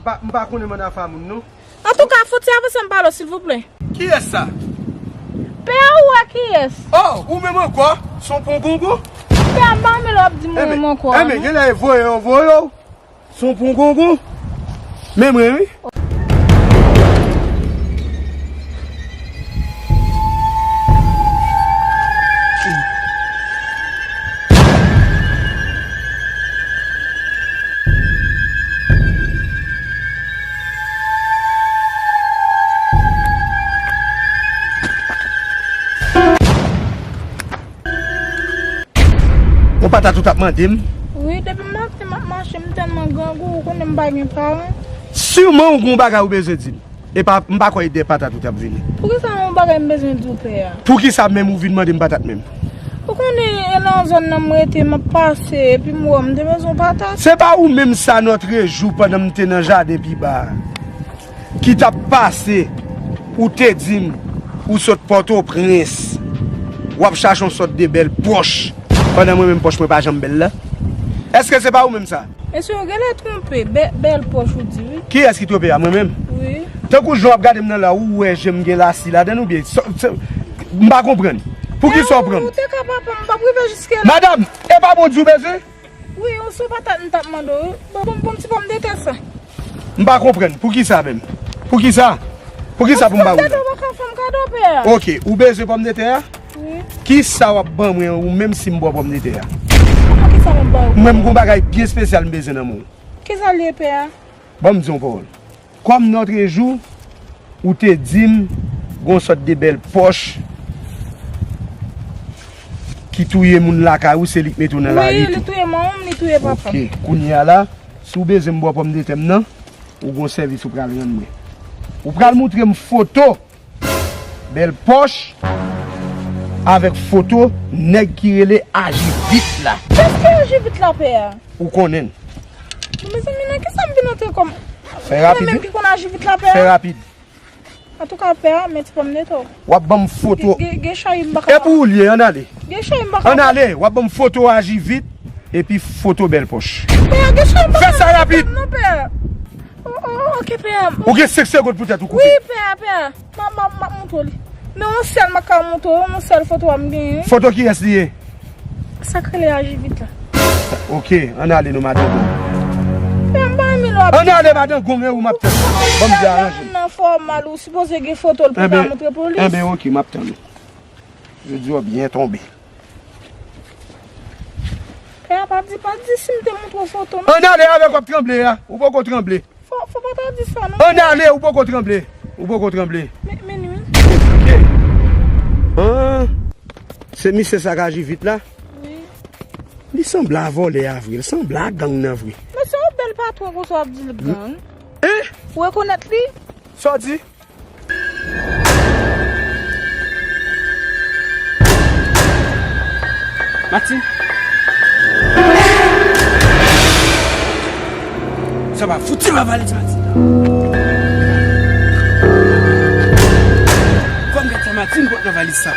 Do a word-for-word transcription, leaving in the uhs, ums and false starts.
Pa, m pa konnen mann afè moun, non. Antouka, fouti avanse m pale w, silvouplè. Kiyès sa? Pè a, ou wè kiyès? Oh, ou menm ankò? Se yon pon gongon? Pè a, m pa renmen lè w ap di m ou menm ankò, non. Enben, genlè e voye yo voye w. Se yon pon gongon. Men mwen, wi. Yon patat ou t ap mande m? Wi, depi maten m ap mache, m tèlman grangou, ou konnen m pa gen paran. Siman ou gen yon bagay ou bezwen di m. E pa, m pa kwè e de patat ou t ap vini. Poukisa yon bagay m bezwen di w, pè a? Poukisa menm ou vin mande m patat menm? Ou konnen, e nan zòn nan m rete, m ap pase, epi m wè m te bezwen yon patat. Se pa ou menm sa, nòtrejou, pandan m te nan jaden pi ba a, ki t ap pase, ou te di m, ou sot Pòtoprens, w ap chache yon sòt de bèl pòch, pandan mwen menm pòch mwen pa janm bèl la? Èske se pa ou menm sa? Mesye, ou genlè twonpe, bè-, bèl pòch ou di, wi. Kiyès ki twonpe a, mwen menm? Wi. Tankou jan w ap gade m nan la, ou wè je m gen lasi ladan l oubyen? Sa, sa, m pa konprann. Poukisa w pran m? Ou te ka pa pran m, m p ap rive jiske la. Madanm, e pa Bondye w bezwen? Wi, yon sou patat m t ap mande w, wi. Bon, bon, bon ti pòmdetè sa. M pa konprann. Poukisa menm? Poukisa? Poukisa pou m pa konprann? Pòmdetè ou pa ka fè m kado, pè a. Ok, ou bezwen pòmdetè a? Wi. Kisa w ap ban mwen ou menm si m ba w pòmdetè a? Kòman kisa m ap ba w? Mwen, m gon bagay byen espesyal m bezwen nan men w. Kisa l ye, pè a? Ban m di yon pawòl. Kòm nòtrejou, ou te di m, gon sòt de bèl pòch ki touye moun lakay ou, se li k mete w nan lari tou. Wi, li touye manman m, li touye papa m. Ok, kounye a la, si w bezwen m ba w pòmdetè m nan, ou gon sèvis ou pral rann mwen. Ou pral moutre m foto bèl pòch avèk foto nèg ki rele Aji Vit la. Kiyès ki Aji Vit la, pè a? Ou konnen l. Bon, mezanmi, nan kisa m vin antre kòm... Fè rapid, wi. Mwen menm ki konn Aji Vit la, pè a? Fè rapid. Antouka, pè a, men ti pòmdetè w. W ap ban m foto. Gen, gen, gen chay m pa ka... E pou ou l ye, ann ale. Gen chay m pa ka... Ann ale, w ap ban m foto Aji Vit epi foto bèl pòch. Pè a, gen chay m pa ka... Fè sa rapid. Non, pè a. Oh, oh, ok, pè a. Ou gen senk segonn pou tèt ou koupe. Wi, pè a, pè a. M a, m a, m ap montre w li. Men yon sèl m ka montre w, yon sèl foto a m genyen. Foto kiyès li ye? Sa k rele Aji Vit la. Ok, ann ale non, madan Gong. Pè a, m pa renmen lè w ap... Ann ale, madan Gong, e ou m ap tann. Ban m di aranje. Nan fòmal, ou sipoze gen foto l pou w ka montre polis. Enben, ok, m ap tann ou. Jodi w byen tonbe. Pè a, pa di, pa di si m te montre w foto, non. Ann ale avèk w ap tranble a. Ou poko tranble. Fò, fò pa ta di sa, non. Ann ale, ou poko tranble. Ou poko tranble. Men, men li menm. Ok. Ah, se misye sa k Aji Vit la? Wi. Li sanble a vòlè a vre, li sanble a gang nan vre. Men se yon bèl patwon konsa w ap di l gang. Hein? Ou rekonèt li? Sa w di? Martine. Sa va fouti ma valiz Martine. Fò m gad sa Martine pot nan valiz sa.